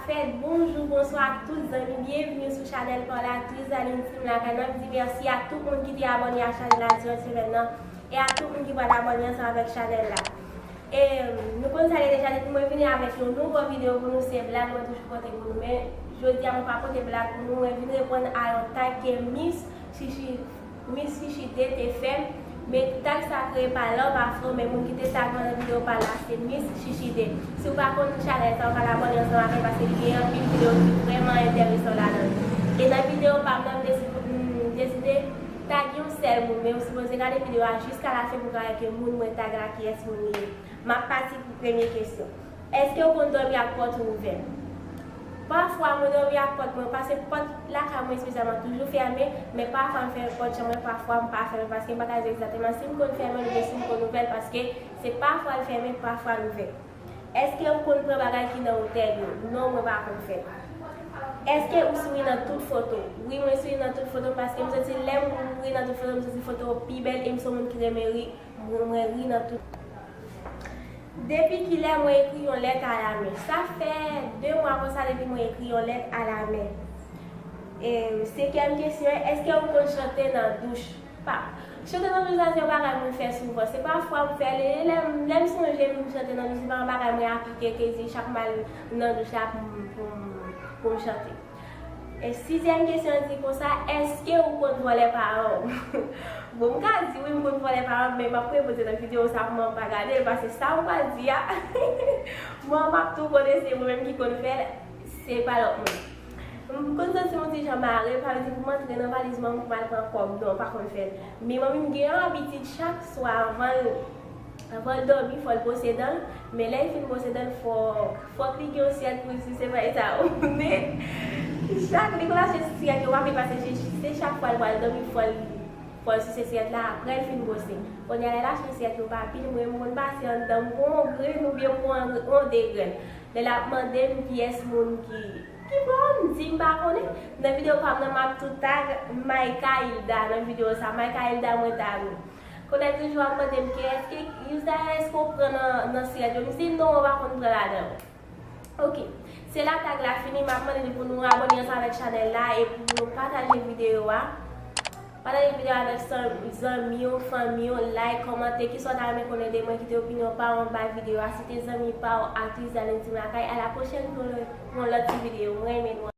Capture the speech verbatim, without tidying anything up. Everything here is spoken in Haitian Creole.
Fèt, bonjou, bonswa ak tout zanmi. Byenvini sou chanèl pa w la, Tris Zaline Team Lakay. N ap di mèsi ak tout moun ki te abòne a chanèl la diran semèn nan e a tout moun ki pral abòne ansanm avèk chanèl la. E nou konn sa ye deja, depi mwen vini avèk yon nouvo videyo pou nou, se blag mwen toujou pote pou nou. Men jodi a mwen pa pote blag pou nou, mwen vin reponn a yon tag ke Miss Chichi Miss Chichide te fè, men tag sa kreye pa Love Afro, men moun ki te tag mwen nan videyo pa l la se Miss Chichide. Si w pa konn chanèl sa, w ka al abòne ansanm avè l paske li gen anpil videyo ki vrèman enteresan ladan l. E nan videyo pa m nan, m deside, m deside tag yon sèl moun, men ou sipoze gade videyo a jiska lafen pou w ka wè ke moun mwen tag la kiyès moun li ye. M ap pati pou premye kesyon. Èske w konn dòmi ak pòt ou ouvè? Pafwa, mwen dòmi ak pòt mwen, paske pòt lakay mwen espesyalman toujou fèmen, men pafwa m fèmen pòt chanm mwen, pafwa m pa fèmen, paske m pa ka di w egzakteman si m konn fèmen l oubyen si m konn ouvè l, paske se pafwa l fèmen, pafwa l ouvè. Èske w konn pran bagay ki nan otèl yo? Non, mwen pa konn fè l. Èske ou souri nan tout foto? Wi, mwen souri nan tout foto m, paske m santi lè m ri nan tout foto, m santi foto yo pi bèl e m se yon moun ki renmen ri. Mwen, mwen ri nan tout. Depi kilè mwen ekri yon lèt alamen? Sa fè de mwa konsa depi mwen ekri yon lèt alamen. E senkyèm kesyon, èske ou konn chante nan douch? Pa. Chante nan douch la se yon bagay mwen fè souvan. Se pafwa m fè l, e lè m, lè m sonje m chante nan douch, se pa yon bagay mwen aplike ke di chak m al nan douch la pou m, pou m, pou m chante. E sizyèm kesyon an di konsa, èske ou konn vòlè paran w? Bon, m ka di wi, m konn vòlè paran m, men m ap repoze nan videyo sa pou mwen pa gade l, paske sa m pral di a, mwen m ap tou konnen se mwen menm ki konn fè l, se pa lòt moun. M konn santi m yon ti jan mare, pa vle di pou m antre nan valiz manmi pou m al pran kòb, non, m pa konn fè l. Men manmi m gen yon abitid chak swa anvan l Anvan l dòmi, fò l bwose dan l, men lè l fin bwose dan l, fòk, fòk li gen yon sèvyèt pou l sise bagay sa yo. Men, chak li konn achte sèvyèt yo pa pil pase, se, se chak fwa l pral dòmi, fò l, fò l sise sèvyèt la, apre l fin bwose. Kounye a, lè l achte sèvyèt yo pa pil, mwen, m konn pase anndan, m pran yon grenn oubyen m pran yon, yon de grenn. Lè l ap mande m kiyès moun ki, ki ba m, m di m pa konnen. Nan videyo pa m nan, m ap tou tag Maïka Hilda nan videyo sa. Maïka Hilda, mwen tag ou. Kounye a toujou ap mande m ke èske, Hilda, èske w pran nan, nan sèvyèt yo? M di non, mwen pa konn pran ladan yo. Ok. Se la tag la fini, m ap mande nou pou nou abòne ansanm avèk chanèl la e pou nou pataje videyo a. Pataje videyo a avèk san-, zanmi w, fanmi w, like, kòmante, kisa w ta renmen konnen de mwen, kite opinyon pa w anba videyo a. Se te zanmi pa w, Aktris Zaline Team Lakay. A la pwochèn pou, pou yon lòt ti videyo. Mwen renmen nou.